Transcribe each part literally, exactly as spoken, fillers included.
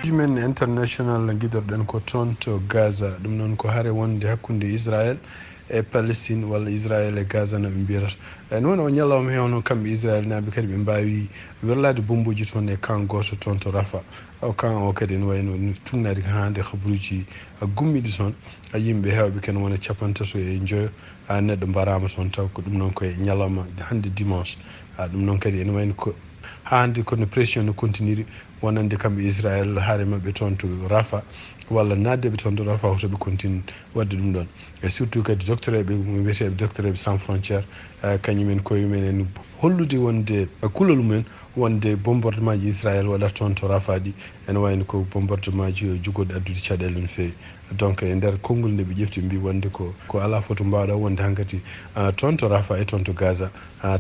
Human International ngiɗorɗen ko toon to Gaza, ɗum noon ko hare wonde hakkunde Israel e Palestine, walla Israel e Gaza no ɓe mbiyata. E noon o ñalawma he hono kamɓe Israel naaɓe kadi ɓe mbaawi werlaade bommbuuji toon e kan gooto toon to Rafa. O kan o kadi ene wayno tugnaade ko hannde habaruuji gummiiɗi toon. A yimɓe heewɓe ken wona capantato e njoyo a neɗɗo mbaraama toon, taw ko ɗum noon koye ñalawma hannde dimanche. A ɗum noon kadi ene wayno ko haa hannde kono pression no continiri wonande kamɓe Israel hare maɓɓe toon to Rafa, walla naatdeɓe toon to Rafa hoto ɓe continue waɗde ɗum ɗon. E surtout kadi docteur eɓe wiyeteɓe docteur eɓe sans frontière, kañumen koye mumen en hollude wonde kulol mumen wonde bombardement ji Israel waɗata toon to Rafa ɗi ene wayno ko bombardement ji jogorɗi addude caɗeele no feewi. Donc e nder konngol nde ɓe ƴefti mbi wonde ko ko ala foto mbawɗa wonde hankadi toon to Rafa e toon to Gaza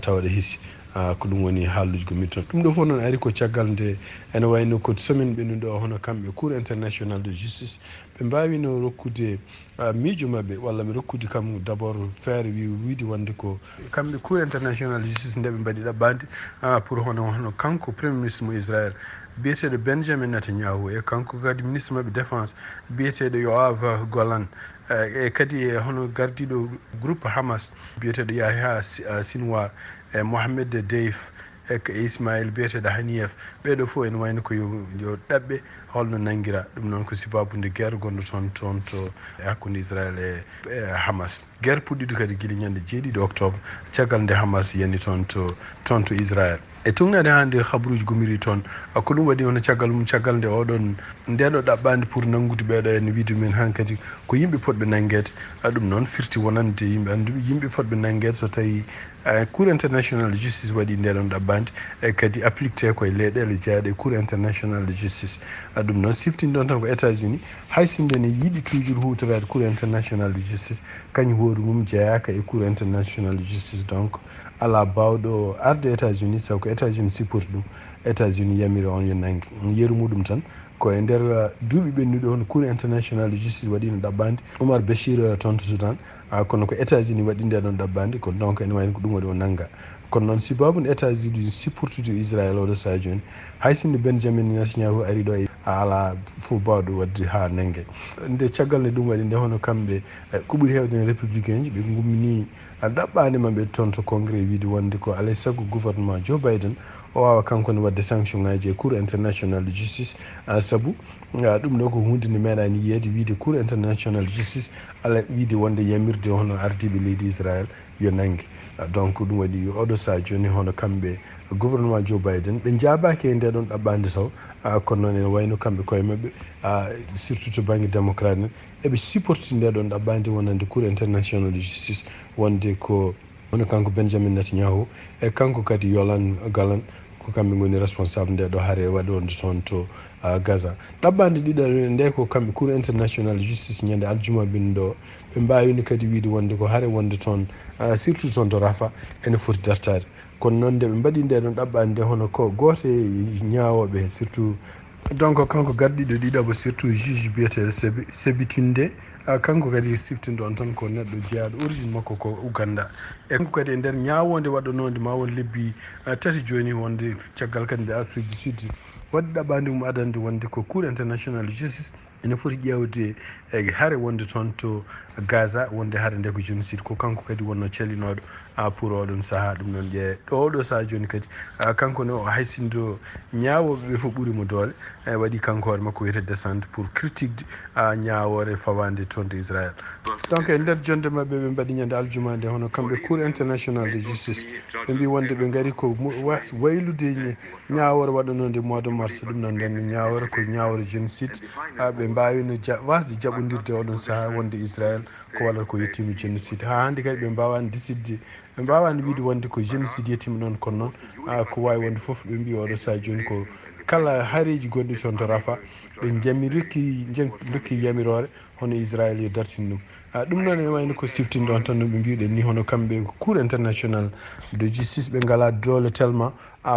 tawa ɗe hisi. Ko ɗum woni haalluji ko mbiɗ toon. Ɗum ɗo fof noon ari ko caggal nde ene wayno ko semaine ɓennuɗo o hono kamɓe Cour international de justice ɓe mbawino rokkude miijo maɓɓe walla mi rokkude kam d'abord feere wi wiide wonde ko kamɓe Cour international de justice nde ɓe mbaɗi ɗaɓɓande pour hono hono kanko premier ministre mo Israel biyeteeɗo Benjamin Netanyahu e kanko kadi ministre maɓɓe défense biyeteeɗo Yoav Golan e kadi e hono gardiiɗo groupe Hamas biyeteeɗo Yahya Sinwar e Mohamed Deif e Ismail biyeteeɗo Haniyef. Ɓeeɗo fof ene wayno ko yo yo ɗaɓɓe holno nanngira ɗum noon ko sibaabu nde guerre gonɗo toon toon to e hakkunde Israel e Hamas. Guerre puɗɗiiɗo kadi gila ñande jeeɗiɗi octobre caggal nde Hamas yani toon to toon to Israel. E tugnaade haa nde habaruuji gumiri toon, ko ɗum waɗi hono caggal mum caggal nde oɗon ndeɗo ɗaɓɓaande pour nanngude ɓeeɗo en wiide men hankadi ko yimɓe potɓe nanngeede. Ɗum noon firti wonande yimɓe annduɓe yimɓe potɓe nanngeede so tawii Cour international de justice waɗi ndeɗon ɗaɓɓaande e kadi appliquete koye leyɗeele jeyaaɗe e Cour international de justice. Ɗum noon siftini ɗon tan ko États-Unis hay sinno ne yiɗi toujours huutoraade Cour international de justice kañum hoore mum jeyaaka e Cour international de justice. Donc alaa baawɗo arde États-Unis sabu ko États-Unis supporti ɗum. États-Unis yamiri on yo nannge yeru muɗum tan ko e nder duuɓi ɓennuɗi on Cour international de justice waɗino ɗaɓɓande Omar Bechir toon to Soudan. Kono ko États-Unis waɗi nde ɗon ɗaɓɓande ko donc ene wayno ko ɗum waɗi o nannga. Kono noon sibaabu no États-Unis supportude Israel oɗo saha jooni hay sinno Benjamin Netanyahu ari ɗo e a alaa fof baawɗo waɗde haa nannge. Nde caggal nde ɗum waɗi nde hono kamɓe ko ɓuri heewde en républicain ji ɓe ngummini ɗaɓɓaande maɓɓe toon to congrès wiide wonde ko alay sago gouvernement Joe Biden o waawa kanko ne waɗde sanction ngaji e Cour international de justice. Sabu ɗum ɗo ko hunde nde meeɗani yiyeede wiide Cour international de justice ala wiide wonde yamirde hono ardiiɓe leydi Israel yo nannge. Donc ɗum waɗi oɗo saha jooni hono kamɓe gouvernement Joe Biden ɓe njaabaaki e nde ɗon ɗaɓɓande taw. Kono noon ene wayno kamɓe koye maɓɓe surtout to bannge démocrate en eɓe supporti nde ɗon ɗaɓɓande wonande Cour international de justice wonde ko hono kanko Benjamin Netanyahu e kanko kadi Yolan Galan ko kamɓe ngoni responsable nde ɗo hare waɗonde toon to Gaza. Ɗaɓɓande ɗiɗaɓe nde ko kamɓe Cour international de justice ñande aljuma ɓennuɗo ɓe mbawino kadi wiide wonde ko hare wonde toon surtout toon to Rafa ene foti dartaade. Kono noon nde ɓe mbaɗi nde ɗon ɗaɓɓande nde hono ko gooto e ñaawooɓe surtout donc kanko gardiiɗo ɗiɗaɓo surtout juge biyeteeɗo Sebi Sebitunde. Kanko kadi siftinde on tan ko neɗɗo jeyaaɗo origine makko ko Uganda. E kanko kadi e nder ñaawoonde waɗanonde ma won lebbi tati jooni wonde caggal kadi nde Afrique du Sud waɗi ɗaɓɓande mum adande wonde ko Cour international de justice ene foti ƴeewde e hare wonde toon to Gaza wonde hare nde ko génocide ko kanko kadi wonno calinooɗo pour oɗon saha. Ɗum noon ƴe ɗo oɗo saha jooni kadi kanko ne o hay sinno ñaawooɓe ɓe fof ɓuri mo doole e waɗi kanko hoore makko wiyete descente pour critique ñaawoore fawande toon to Israel. Donc e nder jonde maɓɓe ɓe mbaɗi ñande aljuma nde hono kamɓe Cour international de justice ɓe mbi wonde ɓe ngari ko waylude ñaawoore waɗanonde mois de mars ɗum noon nden ñaawoore ko ñaawoore génocide. Ɓe mbawino wasde jaɓodirde oɗon saha wonde Israel ko waɗata ko yettima génocide haa hannde kadi ɓe mbawani décidde ɓe mbawani wiide wonde ko génocide yettima ɗon kono noon ko wawi wonde foof ɓe mbi oɗo saha joni ko kala hareji gonɗi toon to Rafa ɓe jami rokki dokki yamirore hono Israel yo dartin ɗum. Ɗum noon ene wayno ko siftinde on tan no ɓe mbiɗen ni hono kamɓe Cour international de justice ɓe ngala doole tellement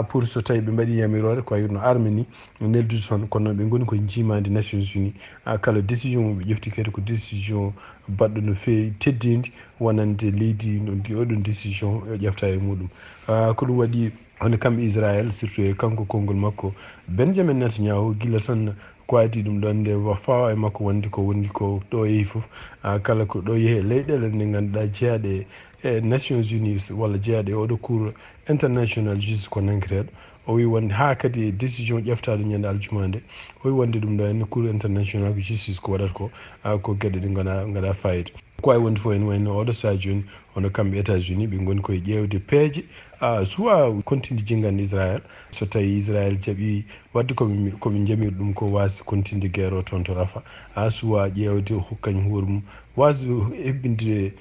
pour so tawi ɓe mbaɗi yamiroore ko wayno Armenie neldude toon kono noon ɓe ngoni koye njiimaandi Nations Unies. Kala décision mo ɓe ƴefti kadi ko décision baɗɗo no feewi teddeendi wonande leydi ndi oɗon décision ƴefta e muɗum. Ko ɗum waɗi Woni kamɓe Israël, surtout e kanko konngol makko Benjamin Netanyahu, gila tan ko adii ɗum ɗon nde wa-, fawa e makko wondi ko, wondi ko ɗo yehi fof, ah, kala ko ɗo yehi e leyɗeele ɗe ngannduɗaa jeyaaɗe e Nations Unies walla jeyaaɗe e oɗo Cour International Justice ko nanngeteeɗo. O wi wonde haa kadi e décision ƴeftaɗo ñande aljuma nde, o wi wonde ɗum ɗo henna Cour International ko justice ko waɗata ko, ah, ko geɗe ɗe ngana, ngana fayida. Ko wawi wonde fof ene wayno oɗo saha joni, hono kamɓe États-Unis, ɓe ngoni koye ƴeewde peeje, ah, suwa kontinde jinngande Israël. So tawi Israël jaɓi waɗde ko ɓe, ko ɓe jamiri ɗum ko, waasde kontinde guerre o toon to Rafa, ah, suwa ƴeewde ho-, kañum hoore mum, waasde hebbinde,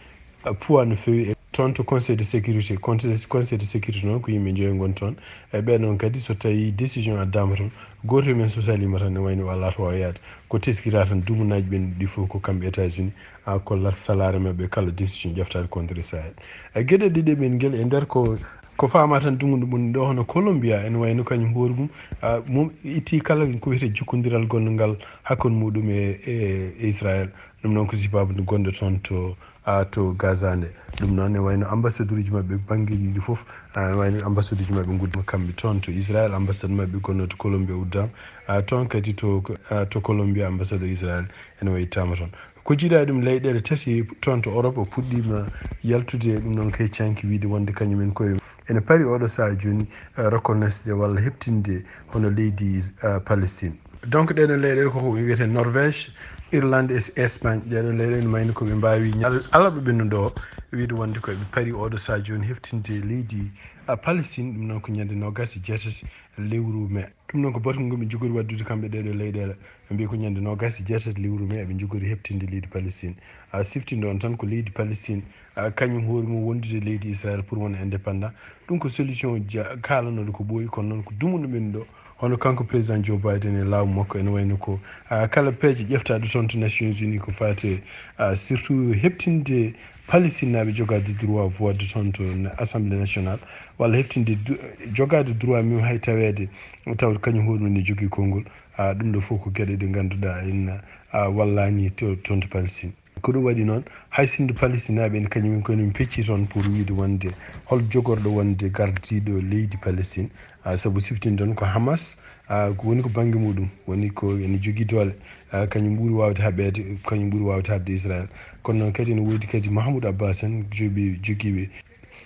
ah, poids no feewi e toon to Conseil de sécurité. Conseil, Conseil de sécurité noon ko yimɓe njoyo ngoni toon. E ɓe noon kadi, so tawi décision addaama toon, gooto e men so salima tan, ne wayno o alaa to waawa yaade. Ko teskita tan, dumunaaji ɓen ɗi fof ko kamɓe États-Unis, ah, ko la-, salaare maɓɓe kala décision ƴeftaade contre Israël. E geɗe ɗiɗi ɓen ngel e nder ko, ko faama tan dumunde mum ɗo, hono Colombia, ene wayno kañum hoore mum, ah, mum itti kala ko wiyetee jokkondiral gonngal hakkunde muɗum e, e, e Israël. Ɗum noon ko sibaabu nde gonɗo toon to, ah, to Gaza nde. Ɗum noon ne wayno ambassadeur uji maɓɓe banngeeji ɗi fof, ah, ne wayno ambassadeur uji maɓɓe nguddi kamɓe toon to Israël, ambassade maɓɓe gonno to Colombie uddama, ah, toon kadi to, ah, to Colombie ambassadeur Israël ene wayi ittama toon. Ko jiiɗa ɗum leyɗeele tati toon to Europe o puɗɗima yaltude e ɗum noon kay canki wiide wonde kañum en koye ene pari oɗo saha joni, ah, reconnaissde walla heɓtinde hono leydi, ah, Palestine. Donc, ɗeɗo leyɗeele ko ko wiyete Norvège, Irlande e Espagne. Ɗeɗo leyɗeele mayni ko ɓe mbawi ñal-, alarba ɓennuɗo o, wiide wonde ko ɓe pari oɗo saha joni heftinde leydi, a, Palestine. Ɗum noon ko ñande nogas e jeetati lewru mai. Ɗum noon ko baɗgol ngol ɓe jogori waddude kamɓe ɗeɗo leyɗeele. Ɓe mbi ko ñande nogas e jeetati lewru mai ɓe jogori heftinde leydi Palestine. A, siftinde on tan ko leydi Palestine, a, kañum hoore mum wondude leydi Israël pour wona indépendant. Ɗum ko solution ja-, kaalanoɗo ko ɓooyi, kono noon ko dumunɗo men ɗo. Hono kanko président Joe Biden e laamu makko ene wayno ko, ah, kala peeje ƴeftaɗe toon to Nations Unies ko faati, ah, surtout heɓtinde Palestine naaɓe jogaade droit vote toon to na-, Assemblée nationale, walla heɓtinde du-, jogaade droit mum hay taweede taw kañum hoɗum ne jogii konngol. Ah, ɗum ɗo fof ko geɗe ɗe ngannduɗaa en, ah, wallaani to, toon to Palestine. Ko ɗum waɗi noon, hay sinno Palestinaaɓe en kañum en koye min pecci toon pour wiide wonde hol jogorɗo wonde gardiiɗo leydi Palestine, ah, sabu siftinde tan ko Hamas, ah, ko woni ko bannge muɗum, woni ko ene jogii doole, ah, kañum ɓuri waawde haɓeede, kañum ɓuri waawde haɓde Israël. Kono noon kadi ene woodi kadi Mahmoud Abbas en, joɓi-, jogiiɓe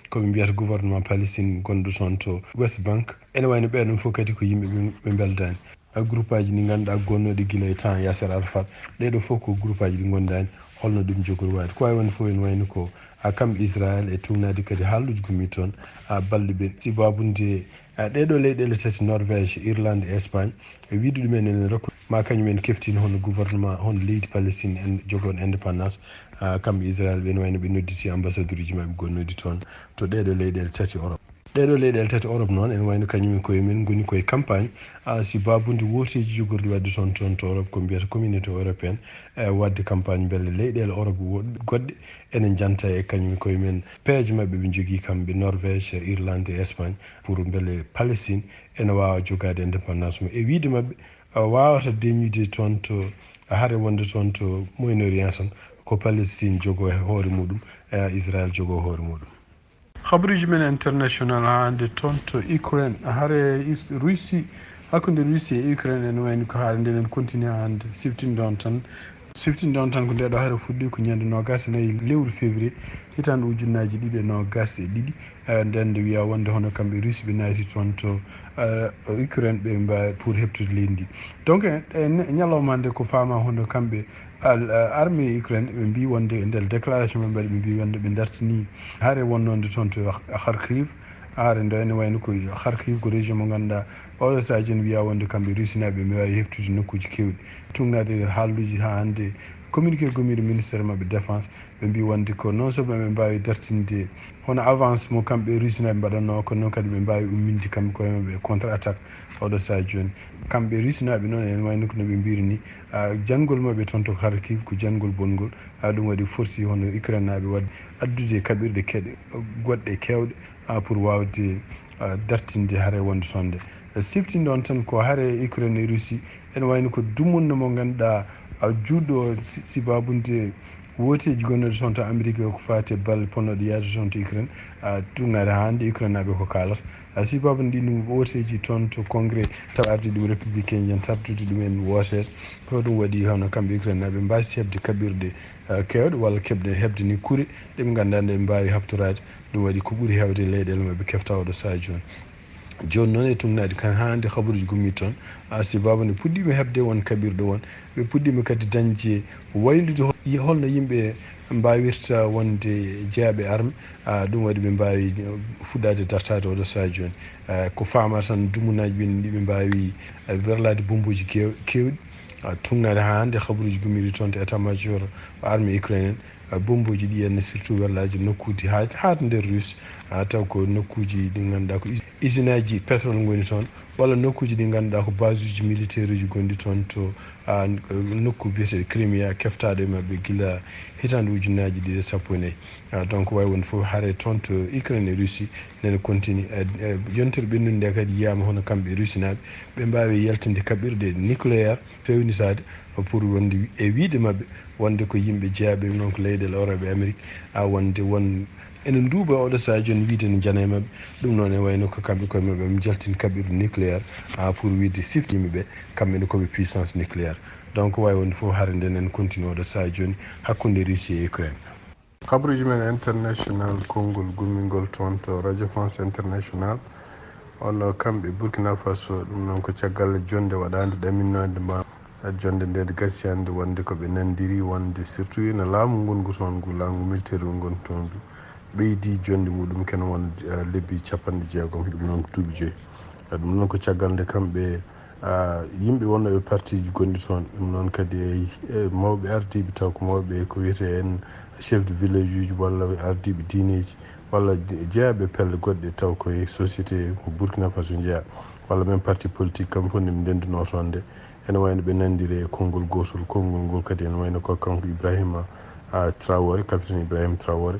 ko ɓe mbiyata gouvernement Palestine gonɗo toon to West Bank. Ene wayno ɓee ɗon fof kadi ko yimɓe ɓe, ɓe mbeldaani. A, groupe aji ɗi ngannduɗaa gonnooɗi gila e temps Yasser Arafat, ɗee ɗoo fof ko groupe aji ɗi ngonndaani, holno ɗum jogori waawde. Ko waawi wonde fof ene wayno ko, a, kamɓe Israël e tuugnaade kadi haalluuji gomii toon, a, balɗe ɓe. Sibu wonde, a, ɗee ɗoo leyɗeele tati, Norvège, Irlande e Espagne, e wiide ɗumen ene rokka ma kañum en keftin hono gouvernement, hono leydi Palestine en jogoon indépendance, a, kamɓe Israël ɓe ene wayno ɓe nodditi ambassadeur uji maɓɓe gonnooɗi toon to ɗee ɗoo leyɗeele tati Europe. Ɗee ɗoo leyɗeele tati Europe noon, ene wayno kañum en koye mum ngoni koye campagne, a, si baabundi wooteeji jogorɗi waɗde toon, toon to Europe, ko mbiyata Communauté européenne, e waɗde campagne mbele leyɗeele Europe wo-, goɗɗe ene njanta e kañum en koye mum peeje maɓɓe ɓe njogii kamɓe Norvège, Irlande e Espagne pour mbele Palestine ene waawa jogaade indépendance mum. E wiyde maɓɓe, a, waawata deñude toon to hare wonde toon to Moyen-Orient tan, ko Palestine jogoo e hoore muɗum, e Israël jogoo hoore muɗum. Habaruuji men international haa hannde toon to Ukraine. Hare Is-, Russie, hakkunde Russie e Ukraine ene wayni ko hare nden ene continue haa hannde. Siftinde on tan, siftinde on tan ko nde ɗo hare fuɗɗi ko ñande noogas e nayi lewru février, hitaande ujunnaaji ɗiɗi e noogas e ɗiɗi. Eh, nden nde wiya wonde hono kamɓe Russie ɓe naati toon to, eh, Ukraine ɓe mba-, pour heɓtude leydi ndi. Donc, e, e ne-, ñalawma hannde ko faama hono kamɓe Al, eh, armée Ukraine, ɓe mbi wonde e nder déclaration ɓe mbaɗi, ɓe mbi wonde ɓe dartini hare wonnonde toon to Kharkiv. Hare ndo ene wayno ko Kharkiv, ko région mo ngannduɗaa oɗo sahaa joni wiya wonde kamɓe Russie naaɓe ɓe mbawi heftude nokkuji kewɗi. Tuugnaade haalluuji haa hannde, communiqué gomiiɗo ministère maɓɓe défense, ɓe mbi wonde ko non seulement ɓe mbawi dartinde hono avance mo kamɓe Russie naaɓe mbaɗanno, kono noon kadi ɓe mbawi umminde kamɓe koye maɓɓe e contre attaque oɗo sahaa joni. Kamɓe Russie naaɓe noon ene wayno ko no ɓe mbiri ni, a, janngol maɓɓe toon to Kharkiv ko janngol bonngol. A, ɗum waɗi forsi hono Ukraine naaɓe waɗde addude kaɓirɗe keɗe goɗɗe kewɗe, a, pour waawde, a, dartinde hare wonde toon nde. E siftinde on tan ko hare Ukraine e Russie, ene wayno ko dumunna mo ngannduɗaa A juutɗo o si- sibabunde wooteeji gonnoɗi toon to Amérique ko faati e balle ponnoɗe yaade toon to Ukraine, a tugnaade haa hannde Ukraine naaɓe ko kaalata. A sibabunde ɗin wooteeji toon to congrès taw ardi ɗum républicain en tabtude ɗumen wooteede. Ko ɗum waɗi hono kamɓe Ukraine naaɓe mbaasi heɓde kaɓirɗe, a, keewɗe walla keɓde heɓde ni kure ɗe ɓe ngannduɗaa nde mbaawi habtoraade. Ɗum waɗi ko ɓuri heewde leyɗeele maɓɓe kefta oɗo sahaa jooni. Jooni noon e tugnaade kan haa hannde habaruuji gummiiɗi toon, a, sibaabu nde puɗɗiima heɓde won kaɓirɗe won, ɓe puɗɗiima kadi dañde waylude hol- holno yimɓe mbaawirta wonde jeyaaɓe arme, a, ɗum waɗi ɓe mbaawi fuɗɗaade dartaade oɗo sahaa jooni. A, ko faama tan dumunaaji ɓen ɗi ɓe mbaawi, a, werlaade bommbuuji keew- keewɗi, a, tugnaade haa hannde habaruuji gummiiɗi toon to état major arme Ukraine en. A, bommbuuji ɗi en surtout werlaaji nokkuuji haa haa to nder Russe, a, taw ko nokkuuji ɗi ngannduɗaa ko us- usine aji pétrole ngoni toon, walla nokkuuji ɗi ngannduɗaa ko base uji militaire uji gonɗi toon to, a, nokku biyeteeɗo Crimea keftaaɗo e maɓɓe gila hitaande ujunnaaji ɗiɗi e sappo e nayi. A, donc waawi wonde fof hare toon to Ukraine e Russie nene continue. A, a, yontere ɓennunde nde kadi yiyaama hono kamɓe Russie naaɓe ɓe mbaawi yaltinde kaɓirɗe nucléaire fewnitaade pour wonde e wiyde maɓɓe wonde ko yimɓe jeyaaɓe noon ko leyɗeele Europe e Amérique, a, wonde won ene nduuba oɗo sahaa jooni wiyde ne njana e maɓɓe. Ɗum noon e wayno ko kamɓe koye maɓɓe ɓe jaltini kaɓirɗe nucléaire, a, pour wiyde sifti yimɓe ɓe kamɓe ne koɓe puissance nucléaire. Donc waawi wonde fof hare nde nen continue oɗo sahaa jooni hakkunde Russie e Ukraine. Habaruuji men international, konngol gummingol toon to Radio France International. Ono kamɓe Burkina Faso, ɗum noon ko caggal jonnde waɗaande ɗaminnoonde mba jonde nde gasiyande wonde ko ɓe nanndiri wonde surtout ina laamu ngongu toon ngu, laangu militaire ngu ngon toon ndu ɓeydi jonnde muɗum ken won, eh, lebbi capanɗe jeegom, ɗum noon ko duuɓi joyi. Eh, ɗum noon ko caggal nde kamɓe, ah, yimɓe wonnooɓe partiji gonɗi toon, ɗum noon kadi e, e mawɓe ardiiɓe taw ko mawɓe ko wiyetee en chef de village uji walla ardiiɓe diineeji walla je- jeyaɓe pelle goɗɗe taw ko e société ko Burkina Faso jeyaa walla même parti politique, kamɓe fof nde ɓe ndendunoo toon nde. Ene wayno ɓe nanndiri e konngol gootol, konngol ngol kadi ene wayno ko kanko Ibrahima, ah, Traoré, capitaine Ibrahima Traoré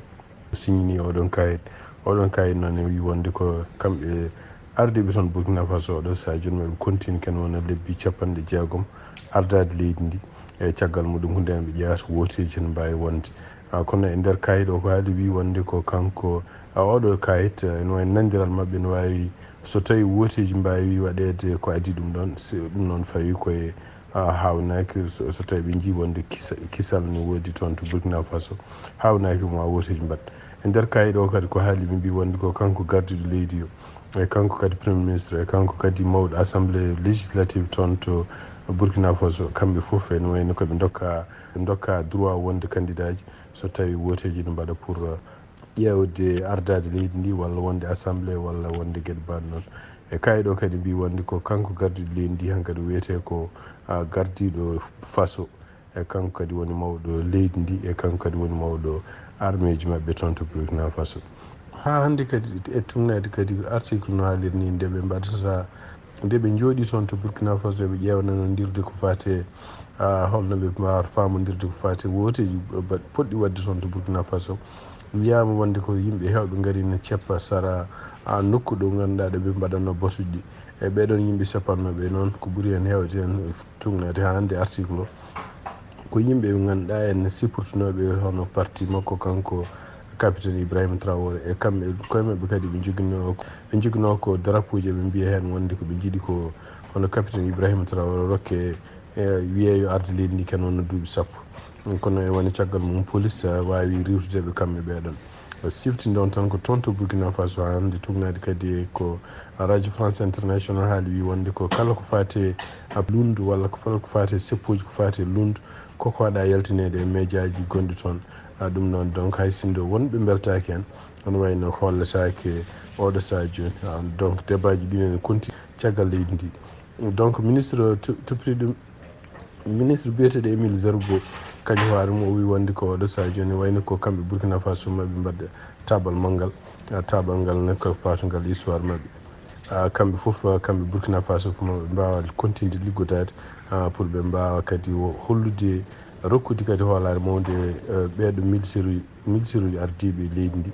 signini oɗon kayit. Oɗon kayit noon e wi wonde ko kamɓe ardiiɓe toon Burkina Faso oɗo sahaa jooni maɓe continue ken wona lebbi capanɗe jeegom ardaade leydi ndi e caggal muɗum ko nden ɓe ƴeewata wooteeji ene mbaawi wonde. Ah, kono e nder kayit o ko haali wi wonde ko kanko, ah, oɗo kayit, ah, ene wawi nanndiral maɓɓe ene wawi so tawi wooteeji mbaawi waɗeede ko adii ɗum ɗoon, si ɗum noon fawi koye, ah, haawnaaki so, so tawi ɓe njii wonde kisa- kisal ne woodi toon to Burkina Faso, haawnaaki mo a wooteeji mbaɗ. E nder kayit o kadi ko haali ɓe mbi wonde ko kanko gardiiɗo leydi o, e kanko kadi premier ministre, e kanko kadi mawɗo assemblée législative toon to Burkina Faso, kamɓe fof ene wayno koɓe ndokka, ndokka droit wonde candidat ji so tawi wooteeji ne mbaɗa pour, uh, ƴeewde ardaade leydi ndi walla wonde assemblée walla wonde geɗe mbaɗ noon. E kayit o kadi mbi wonde ko kanko gardiiɗo leydi ndi hankadi wiyetee ko, uh, gardiiɗo Faso. E kanko kadi woni mawɗo leydi ndi, e kanko kadi woni mawɗo armeeji maɓɓe toon to Burkina Faso. Haa hannde kadi e tugnaade kadi article no haaliri ni nde ɓe mbaɗata, nde ɓe njooɗi toon to Burkina Faso, ɓe ƴeewa nanondirde ko faati e, ah, holno ɓe mbaawata faamondirde ko faati e wooteeji ba- poɗɗi waɗde toon to Burkina Faso. Wiyaama wonde ko yimɓe heewɓe ngari ne ceppa sara, ah, nokku ɗo ngannduɗaa ɗo ɓe mbaɗatno bosuɗi. E ɓeɗon yimɓe seppatnooɓe noon ko ɓuri heen heewde heen tugnaade haa hannde article o. Ko yimɓe ɓe ngannduɗaa en sipportunooɓe hono parti makko kanko capitaine Ibrahima Traoré. E kamɓe koye maɓɓe kadi ɓe njoginoo ko, ɓe njoginoo ko drapeau ji, ɓe mbiya heen wonde ko ɓe njiɗi ko hono capitaine Ibrahima Traoré rokke, e, wiyee yo arde leydi ndi ken wonno duuɓi sappo. Kono e woni caggal mum police, eh, waawi riiwtude ɓe kamɓe ɓeɗon. Siftinde on tan ko toon to Burkina Faso hannde tugnaade kadi ko Radio France International haali wi wonde ko kala ko faati e lundu walla ko kala ko faati e seppooji ko faati e lundu koko waɗa yaltineede e mejaaji gonɗi toon. Ah, ɗum noon donc hay sinno wonɓe mbeltaaki heen, on wayno holletaake oɗo sahaa jooni. Ah, donc débat ji ɗin ene konti caggal leydi ndi. Donc ministre tu- tupri ɗum, ministre biyeteeɗo Émile Zerbo, kañum hoore mum o wi wonde ko oɗo sahaa jooni wayno ko kamɓe Burkina Faso maɓe mbaɗa taabal manngal. Ah, taabal ngal ne ko paatungal histoire maɓɓe. Ah, kamɓe fof, ah, kamɓe Burkina Faso fof maɓe mbaawa continde liggodaade, ah, pour ɓe mbaawa kadi o- hollude, rokkude kadi hoolaare mawnde, eh, ɓeeɗo militaire uji, militaire uji ardiiɓe leydi ndi,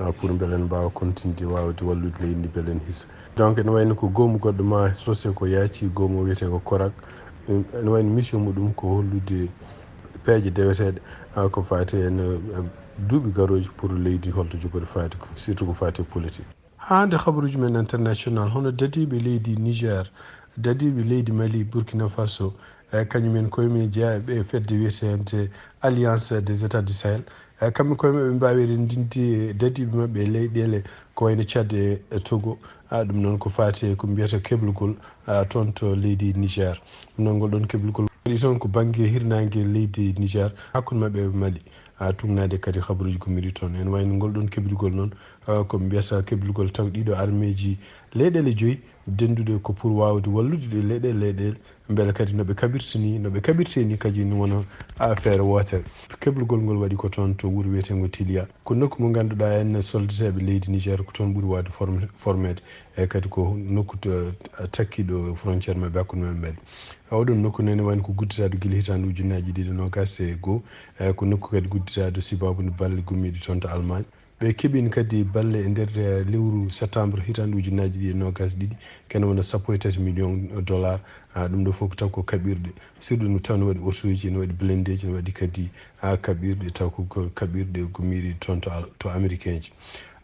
ah, pour mbele en mbaawa continde waawde wallude leydi ndi mbele en hisa. Donc ene wayno ko goomu goɗɗo ma sose ko yaaci, goomu o wiyetee ko Korak. Ene wayno mission muɗum ko hollude peeje deweteeɗe, ah, ko faati en, eh, duuɓi garooji pour leydi holto jogori faati, surtout ko faati e politique. Haa nde habaruuji men international, hono dadiiɓe leydi Niger, dadiiɓe leydi Mali, Burkina Faso, e kañum en koye mum jeyaa e ɓe fedde wiyeteende Alliance des États du Sahel, e kamɓe koye maɓɓe mbaawi eɗen ndinti dadiiɓe maɓɓe e leyɗeele ko wayno Tchad e, e Togo. A, ɗum noon ko faati e ko mbiyata keblugol, a, toon to leydi Niger. Ɗum noon ngol ɗoon keblugol waɗi toon ko bannge hirnaange leydi Niger, hakkunde maɓɓe e Mali. A, tugnaade kadi habaruuji gummiiɗi toon. Ene wayno ngol ɗoon keblugol noon, a, ko mbiyata keblugol taw ɗiɗo armeeji leyɗeele joyi dennduɗe ko pour waawde wallude ɗe leyɗeele, leyɗeele, mbele kadi no ɓe kaɓirta ni, no ɓe kaɓirte ni kadi no wona affaire wootere. Keblugol ngol waɗi ko toon to wuro wiyeteengo Tiliya. Ko nokku mo ngannduɗaa en soldateeɓe leydi Niger ko toon ɓuri waawde form-, formeede. E kadi ko nokku to, takkiiɗo frontière maɓɓe hakkunde maɓɓe Mali. Oɗon nokku noon ene wayno ko gudditaɗo gila hitaande ujunnaaji ɗiɗi e noogaas e goo. E ko nokku kadi gudditaɗo sibaabu nde balle gummiiɗe toon to Allemagne. Ɓe keɓiino kadi balle e nder, eh, lewru septembre hitaande ujunnaaji ɗiɗi e noogaas e ɗiɗi, kene wona sappo e tati million dollar. Ah, ɗum ɗo fof ko taw ko kaɓirɗe, surtout no taw no waɗi otoji, no waɗi blindeji, no waɗi kadi, ah, kaɓirɗe, taw ko, ko kaɓirɗe gummiiɗe toon to Al-, to Américain ji.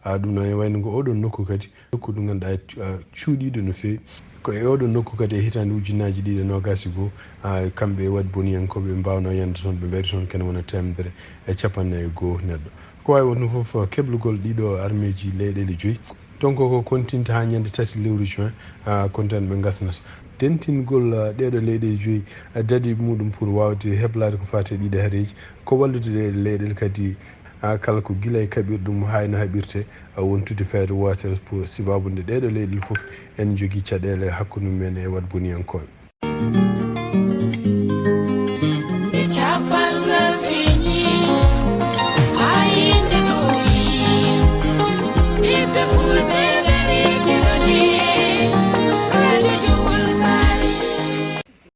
Ah, ɗum noon ene wayno ko oɗon nokku kadi, nokku ɗo ngannduɗaa, ah, cuuɗiiɗo no feewi. Ko e oɗon nokku kadi e hitaande ujunnaaji ɗiɗi e noogaas e goo, ah, kamɓe e waɗi boniyankooɓe ɓe mbaawno yande toon, ɓe mbayri toon kene wona teemedere e capanɗe nayi e goo neɗɗo. Ko waawi wonde fof, keblugol ɗiɗo armeeji leyɗeele joyi. Toon ko, ko kontinta haa ñande tati lewru juin, ah, kontan ɓe ngasnata. Dentingol, ah, ɗeeɗo leyɗeele joyi, ah, dadiiɓe muɗum pour waawde heblaade ko faati e ɗiɗo hareeji, ko wallude ɗe leyɗeele kadi, ah, kala ko gila e kaɓirɗe mum haa e no haɓirte, ah, wontude feere wootere pour sibaabu nde ɗeeɗo leyɗeele fof ene njogii caɗeele hakkunde mum en e waɗ boniyankooɓe.